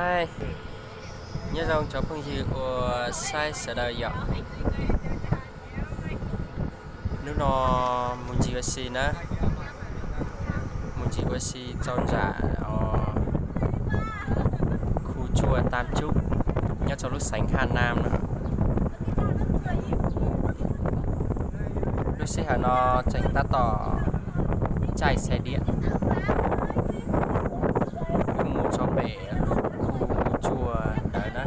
Hi, nyob zoo cov phooj ywg uas saib sawv daws yom. Hnub no mus ncig ua si na, mus ncig ua si rau nram os khu cuaj Tam Cub nyob rau lub xeev Haj Nam no. Lub sij hawm no tseem tab tom caij tsheb diam mus rau pem khu cuaj ntawd na,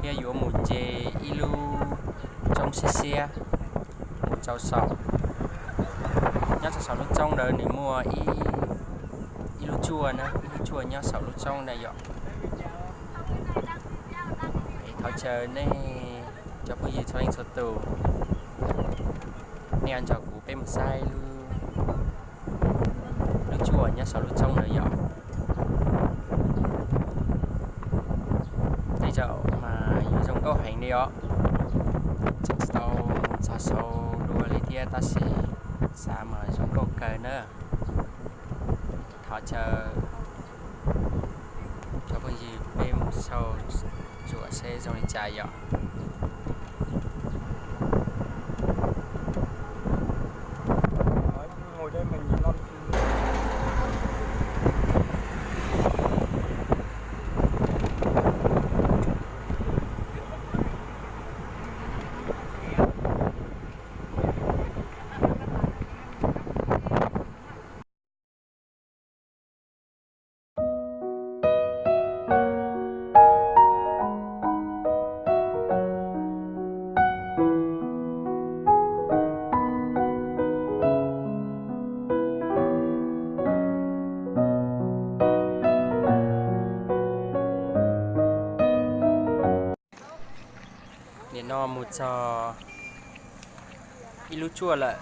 thiab yuav mus nce ib lub roob siab siab mus rau saum. Nyob rau saum lub roob ntawd nws muaj ib lub cuaj na, ib lub cuaj nyob saum lub roob na yom. Es thov caw nej cov phooj ywg txhua leej txhua tus, nej nrog kuv peb mus saib lub cuaj nyob saum lub roob ntawd yom. Tej zaum mas yuav zoo nkauj heev li os. Tseem tsis tau mus txog saud dua li thiab tab sis xav mas zoo nkauj kawg na. Thov caw cov phooj ywg peb mus xauj tsuam seb zoo li cas yom. Nim no mus txog ib lub cuaj lawm.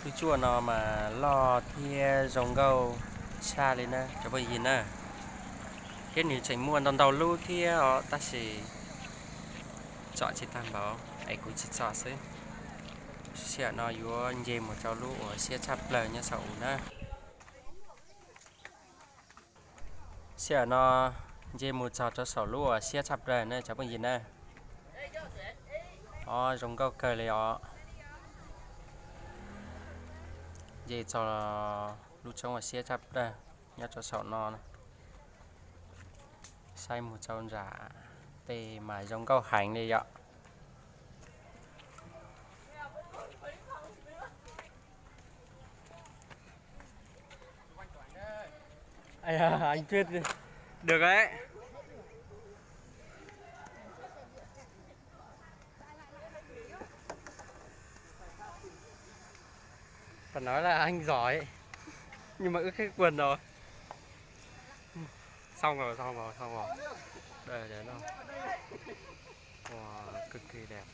Lub cuaj no mas loj thiab zoo nkauj tshaj li na cov phooj ywg na. Thiab nws tseem muaj ntau ntau lub thiab os tab sis tsom tsis tag npaum es kuv tsis txog xwb. Sij hawm no yuav nce mus rau lub uas siab tshaj plaws nyob saum u na. Sij hawm no nce mus txog rau saum lub uas siab tshaj plaws na cov phooj ywg na. Os, zoo nkauj kawg li os. Nce txog lub roob uas siab tshaj plaws nyob rau saum no, saib mus rau nram tej mas zoo nkauj heev li yom. Ai da, anh Tuyết đi. Được đấy. Phải nói là anh giỏi. Nhưng mà ướt hết quần rồi. Xong rồi, xong rồi, xong rồi. Đây, để nó. Wow, cực kỳ đẹp.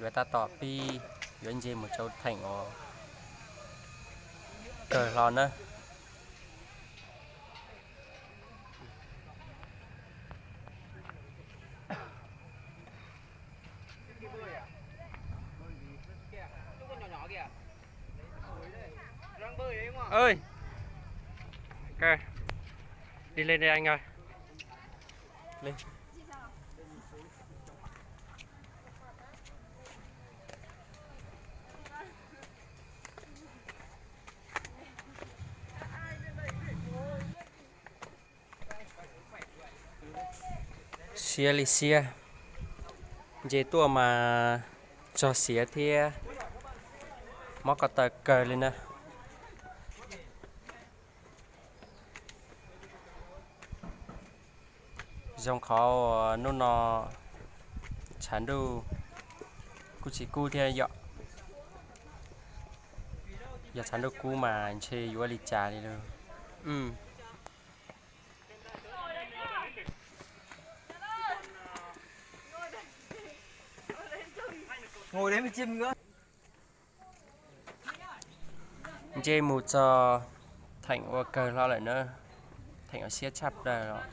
Yuav tab tom pib, yuav nce mus rau theem uas kawg hlo na. Ơi, ok, đi lên đây anh ơi. Lên. Siab li siab, nce tuaj mas tsog siav thiab mob ko taw kawg li na. Zoo qhov uas hnub no tshav ntuj kuj tsis kub thiab yom. Yog tshav ntuj kub mas ntshe yuav ua li cas li lauj. Nce mus txog theem uas kawg hlo lawm na, theem uas siab tshaj plaws los.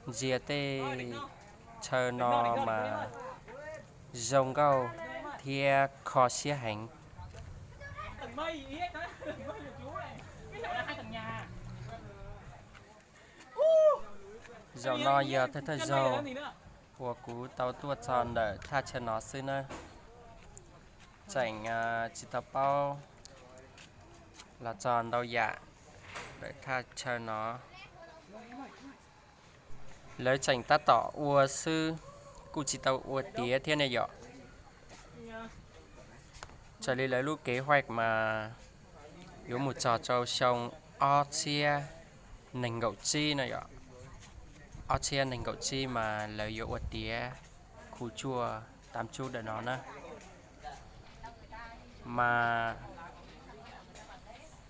Ntsia tej chaw no mas zoo nkauj thiab kho siab heev. Zaum no yog thawj thawj zaug uas kuv tau tuaj txog ntawm thaj chaw no xwb na. Tseem tsis tau paub los txog ntau yam ntawm thaj chaw no. Lawv tseem tab tom ua xwb, kuj tsis tau ua tiav thiab ne yom. Raws li lawv lub kev huaj mas yuav mus txog rau xyoo ob txhiab nees nkaum tsib no yom. Ob txhiab nees nkaum tsib mas lawv yuav ua tiav khu tsuaj tam tsub ntawm no na. Mas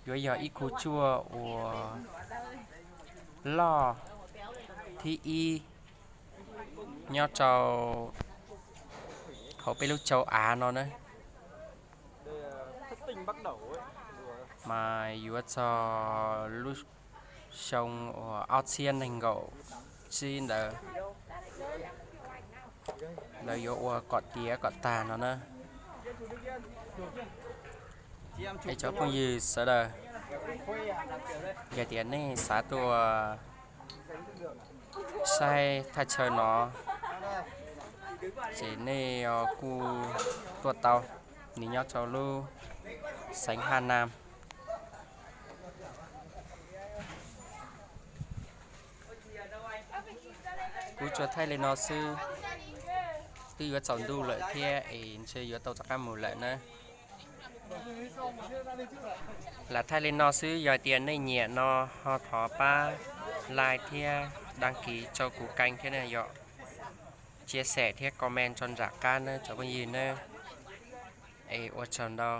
yuav yog ib khu tsuaj uas loj thib ib nyob rau hauv peb lub châu Á no na. Mas yuav txog lub xyoo uas ob txhiab nees nkaum tsib ntawd lawv yuav ua kom tiav kom tag no na. Es cov phooj ywg sawv daws, yog tias nej xav tuaj saib thaj chaw no, ces nej kuj tuaj tau. Nws nyob rau lub xeev Haj Nam. Kuv tsuas thaij li no xwb, twb yuav tsaus ntuj lawm thiab es ntshe yuav tau rov qab mus lawm na. Lam thaij li no xwb, yog tias nej nyiam no ho thov pab like thiab đăng ký rau kuv kênh thiab na yom. Chia sẻ thiab comment rau nram qab nawb cov phooj ywg nawb. Es ua tsaug ntau.